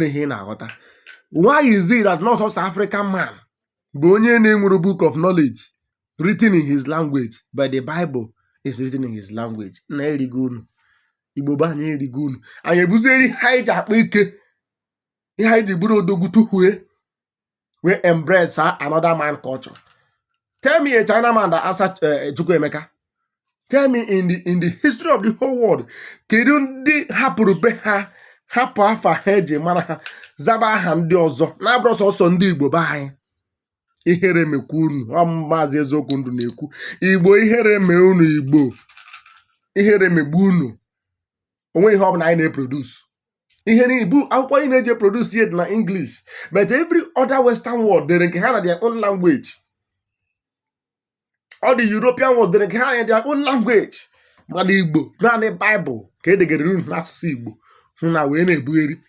Ihe ị na-aghọta, why is it that not us African man bụ onye na-enwere book of knowledge written in his language, but the Bible is written in his language? Na erigo unu, Igbo bụ anyị, erigo unu. Anyị ebuzieri ihe anyị ji akpa ike, ihe anyị ji bụrụ odogwu, tuhue wee embrace another man culture. Tell me a China man that answered Chukwuemeka. Tell me in the history of the whole world, kedu ndị hapụrụ be ha, hapụ afa ha eji mara ha, zaba aha ndị ọzọ na-abụrụ sọsọ ndị Igbo be anyị? Ihere mekwa unu. Ọ Maazị Eziokwu Ndụ na-ekwu. Igbo, ihere mee unu. Igbo, ihere megbu unu. Onwe ihe ọbụla anyị na-eproduce, ihe niile bụ akwụkwọ anyị na-eji produce ihe dị na English, but every other Western world dere nke ha na their own language. All the European world dere nke ha na their own language, mana Igbo, naanị Bible ka edegere unu n'asụsụ Igbo, hụ na wee na-ebugheri.